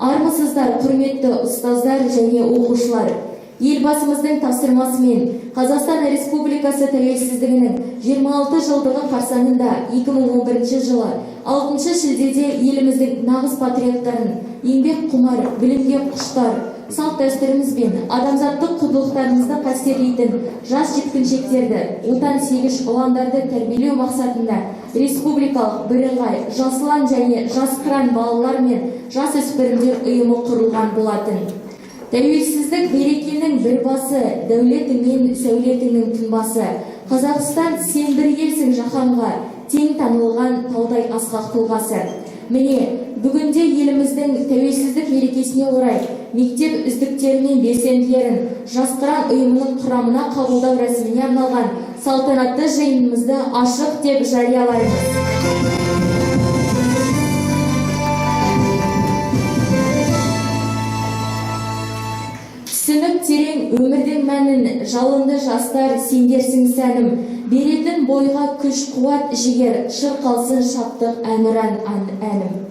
Армысыздар, құрметті ұстаздар және оқушылар! Елбасымыздың тапсырмасымен Қазақстан Республикасы тәуелсіздігінің 26 жылдығы қарсаңында 2011 жылы 6 шілдеде еліміздің нағыз патриоттарын, еңбек құмар, білімге құштар, салт дәстүріміз бен адамзаттық құндылықтарымызды қастерлейтін жас жеткіншектерді, отан сүйгіш ұландарды тәрбиелеу мақсатында республикалық бірыңғай Жас ұлан және Жас қыран балалар мен жасөспірімдер ұйымы құрылған болатын. Тәуелсіздік берекенің бір басы, дәулетің мен сәулетіңнің тұнбасы. Қазақстан, сен бір елсің жаһанға тең танылған таудай асқақ тұлғасы. Міне, бүгінде еліміздің тәуелсіздік мерекесіне орай мектеп үздіктері мен белсенділерін Жас қыран ұйымының құрамына қабылдау рәсіміне арналған салтанатты жиынымызды ашық деп жариялаймыз. Түсініп терең өмірдің мәнін, жалынды жастар сендерсің сәнім. Беретін бойға күш, қуат, жігер, шырқалсын шаттық әнұран әнім.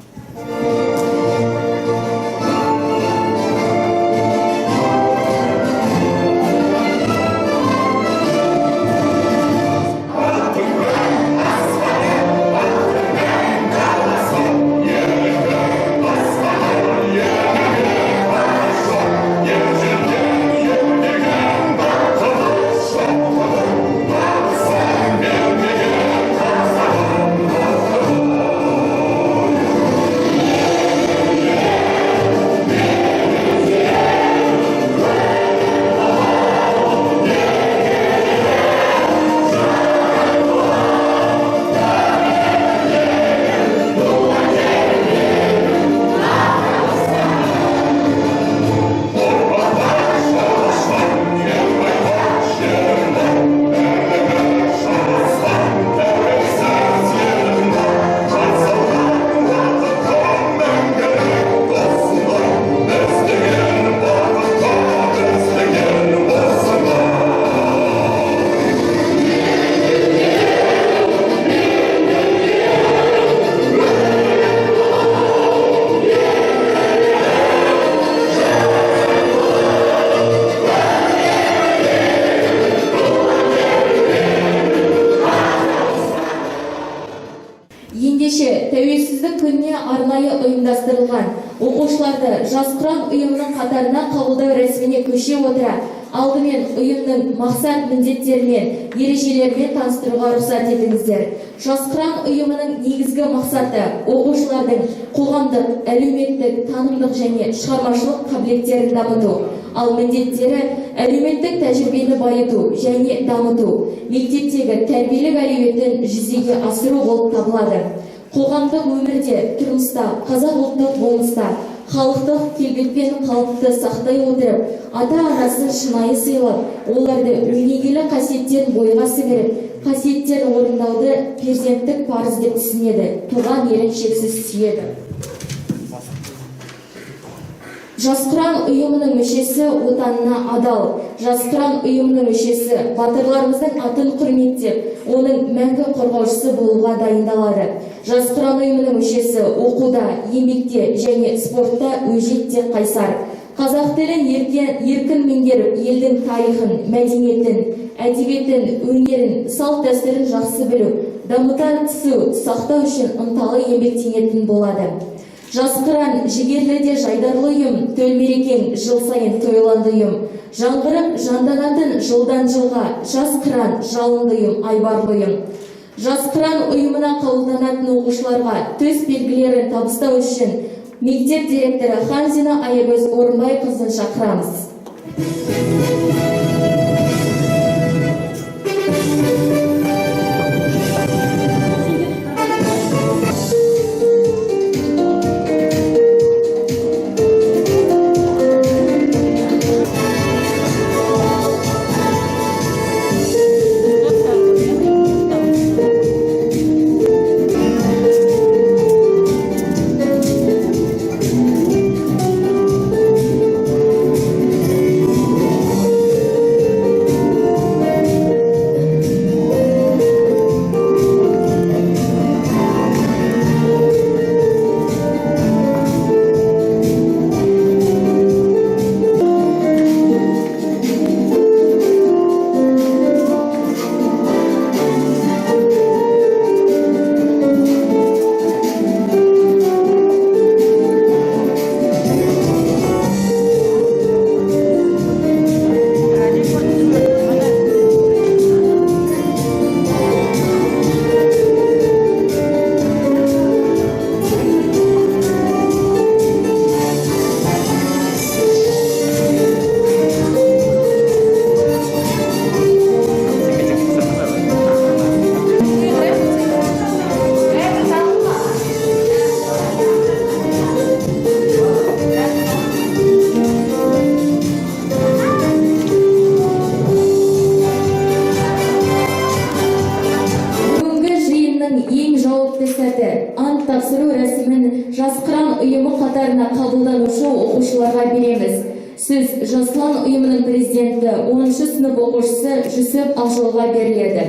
Ендеше, тәуелсіздік күніне арнайы ұйымдастырылған оқушыларды Жас қыран ұйымының қатарына қабылдау рәсіміне көше отыра, алдымен ұйымның мақсат міндеттерімен, ережелерімен таныстыруға рұқсат етіңіздер. Жас қыран ұйымының негізгі мақсаты оқушылардың қоғамдық, әлеуметтік, танымдық және шығармашылық қабілеттерін дамыту, ал міндеттері әлеуметтік тәжірибені байыту және дамыту, мектептегі тәрбиелік әлеуетін жүзеге асыру болып табылады. Қоғамдық өмірде, тұрмыста қазақ ұлттық болмыста халықтық келбетпен қалыпты сақтай отырып, ата-анасын шынайы сыйлап, оларды өнегелі қасиеттерін бойға сіңіріп, қасиеттерін орындауды перзенттік парыз деп түсінеді, туған елін шексіз сүйеді. Жас қыран ұйымының мүшесі отанына адал. Жас қыран ұйымының мүшесі батырларымыздың атын құрметтеп, оның мәңгі қорғаушысы болуға дайындалады. Жас қыран ұйымының мүшесі оқуда, еңбекте және спортта өжет те қайсар. Қазақ тілін еркін меңгеріп, елдің тарихын, мәдениетін, әдебиетін, өнерін, салт дәстүрін жақсы білу, дамыта түсу, сақтау үшін ынталы еңбектенетін болады. Жас қыран жігерлі де жайдарлы ұйым, төл мерекең жыл сайын тойланды ұйым. Жаңғырып жанданатын жылдан жылға, жас қыран жалынды ұйым, айбарлы ұйым. Жас қыран ұйымына қабылданатын оқушыларға төс белгілерін табыстау үшін мектеп директоры Ханзина Аягөз Орынбайқызын шақырамыз. қабылданушы оқушыларға береміз. Сөз «Жас ұлан» ұйымының президенті, 10 сынып оқушысы Жүсіп Ақжолға беріледі.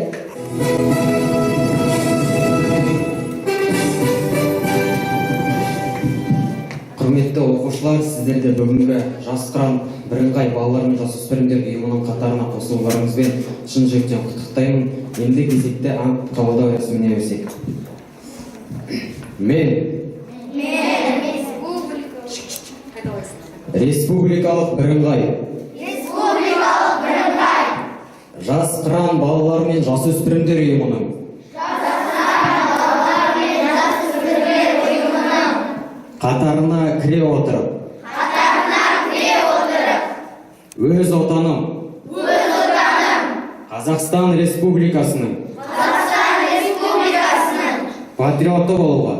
Құрметті оқушылар, сіздерді бүгінгі «Жас қыран» бірыңғай балалар мен жасөспірімдер ұйымының қатарына қосылуларыңызбен шын жүректен құттықтаймын. Енді кезекті ант қабылдау рәсіміне өтсек. Мен республикалық бірыңғай «Жас қыран» балалар мен жасөспірімдер ұйымының қатарына кіре отырып, өз отаным Қазақстан Республикасының патриоты болуға,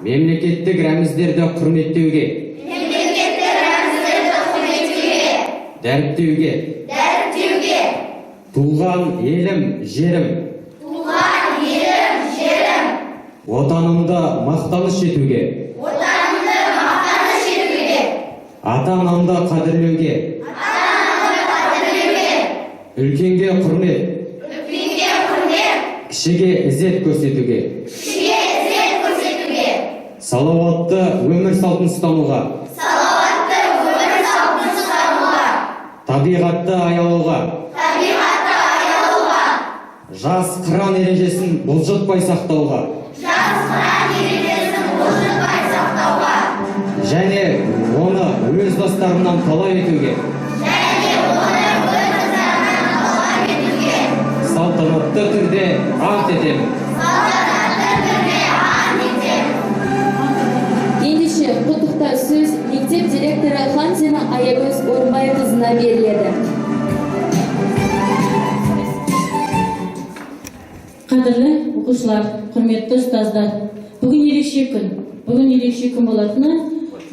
мемлекеттік рәміздерді құрметтеуге, дәріптеуге, туған елім, жерім, отанымды мақтаныш етуге, ата анамды қадірлеуге, үлкенге құрмет, кішіге ізет көрсетуге, салауатты өмір салтын ұстануға, табиғатты аялауға, жас қыран ережесін бұлжытпай сақтауға және оны өз достарымнан талап етуге салтанатты түрде ант етемін. Ендеше құттықтау сөз мектеп директоры Ханзина Аягөз Орынбайқызына беріледі. Қадірлі оқушылар, құрметті ұстаздар, бүгін ерекше күн. Бүгін ерекше күн болатыны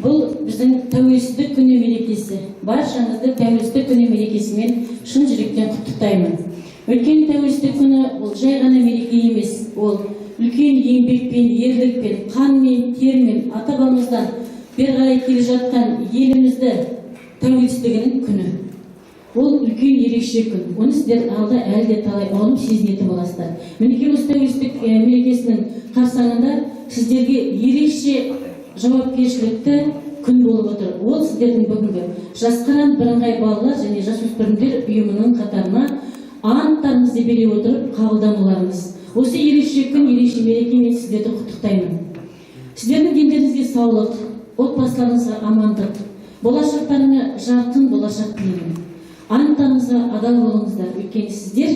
бұл біздің Тәуелсіздік күні мерекесі. Баршаңызды Тәуелсіздік күні мерекесімен шын жүректен құттықтаймын. Өйткені Тәуелсіздік күні ол жай ғана мереке емес, ол үлкен еңбекпен, ерлікпен, қанмен, термен ата бабамыздан бері қарай келе жатқан елімізді тәуелсіздігінің күні. Ол үлкен ерекше күн. Оны сіздер алда әлі де талай ұғынып, сезінетін боласыздар. Мінекей, осы тәуелсіздік мерекесінің қарсаңында сіздерге ерекше жауапкершілікті күн болып отыр. Ол сіздердің бүгінгі «Жас қыран» бірыңғай балалар және жасөспірімдер ұйымының қатарына анттарыңызды бере отырып қабылдануларыңыз. Осы ерекше күн, ерекше мерекемен сіздерді құттықтаймын. Сіздердің дендеріңізге саулық, отбасыларыңызға амандық, болашақтарыңа жарқын болашақ тілеймін. Анттарыңызға адал болыңыздар, өйткені сіздер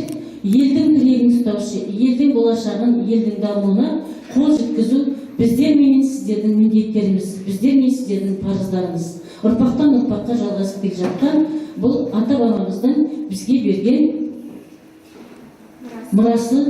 елдің тірегін ұстаушы, елдің болашағын, елдің дамуына қол жеткізу біздер менен сіздердің міндеттеріміз, біздер мен сіздердің парыздарымыз. Ұрпақтан ұрпаққа жалғасып келе жатқан бұл ата бабамыздың бізге берген мұрасы,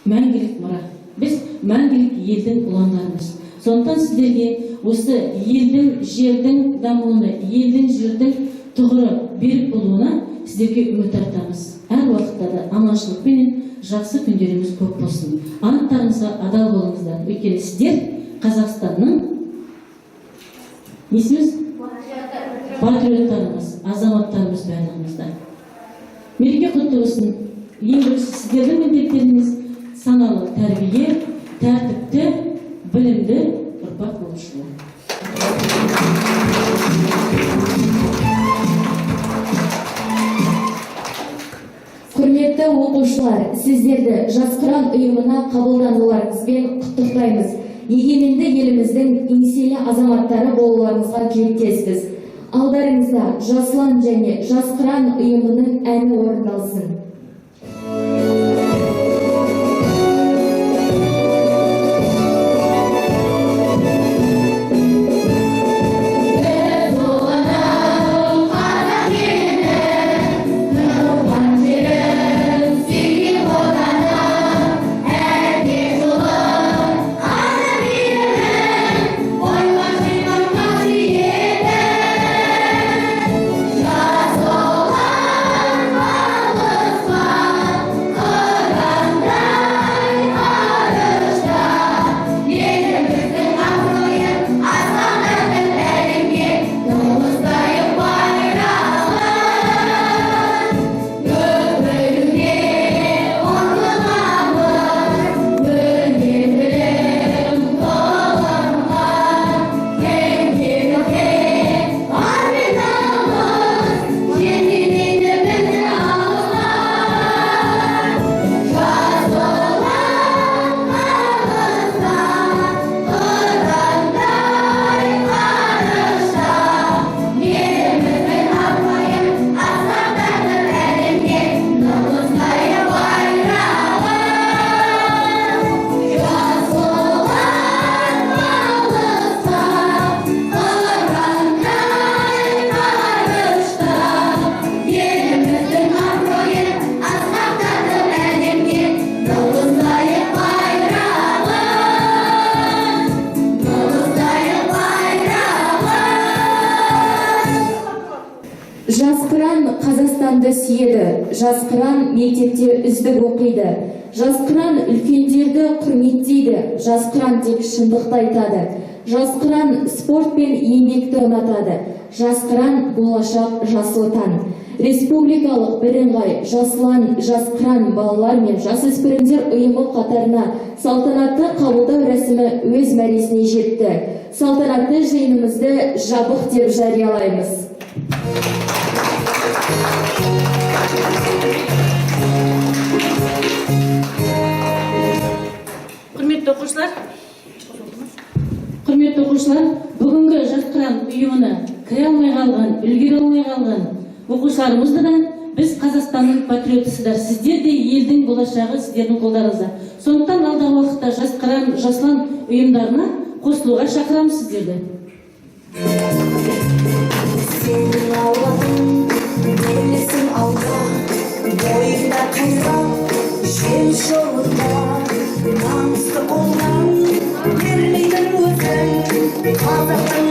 мәңгілік мұра. Біз мәңгілік елдің ұландарымыз. Сондықтан сіздерге осы елдің, жердің дамуына, елдің, жердің тұғыры берік болуына сіздерге үміт артамыз. Әр уақытта да аманшылықпенен жақсы күндеріңіз көп болсын. Анттарыңызға адал болыңыздар, өйткені сіздер Қазақстанның несіміз, патриоттарымыз, азаматтарымыз барлығымыз да. Мереке құтты болсын. Ең бірінші сіздердің міндеттеріңіз саналы тәрбие, тәртіпті, білімді ұрпақ болып шығу. Құрметті оқушылар, сіздерді «Жас қыран» ұйымына қабылдануларыңызбен құттықтаймыз. Егеменді еліміздің еңселі азаматтары болуларыңызға тілектеспіз. Алдарыңызда «Жас ұлан» және «Жас қыран» ұйымының әні орындалсын. Қазақстанды сүйеді. Жас қыран мектепте үздік оқиды. Жас қыран үлкендерді құрметтейді. Жас қыран тек шындықты айтады. Жас қыран спорт пен еңбекті ұнатады. Жас қыран — болашақ жас отан. Республикалық бірыңғай «Жас ұлан», «Жас қыран» балалар мен жасөспірімдер ұйымы қатарына салтанатты қабылдау рәсімі өз мәресіне жетті. Салтанатты жиынымызды жабық деп жариялаймыз. Құрметті оқушылар, құрметті оқушылар, бүгінгі «Жас қыран» ұйымына кіре алмай қалған, үлгере алмай қалған оқушыларымызды да, біз Қазақстанның патриотысыздар, сіздер де, елдің болашағы сіздердің қолдарыңызда. Сондықтан алдағы уақытта «Жас қыран», «Жас ұлан» ұйымдарына қосылуға шақырамыз сіздерді. Сенің ауладың, ерлісің алға, бойыңда қайрат, жеңіс жолында. Намысты қолдан бермейтін өзің, қазақтың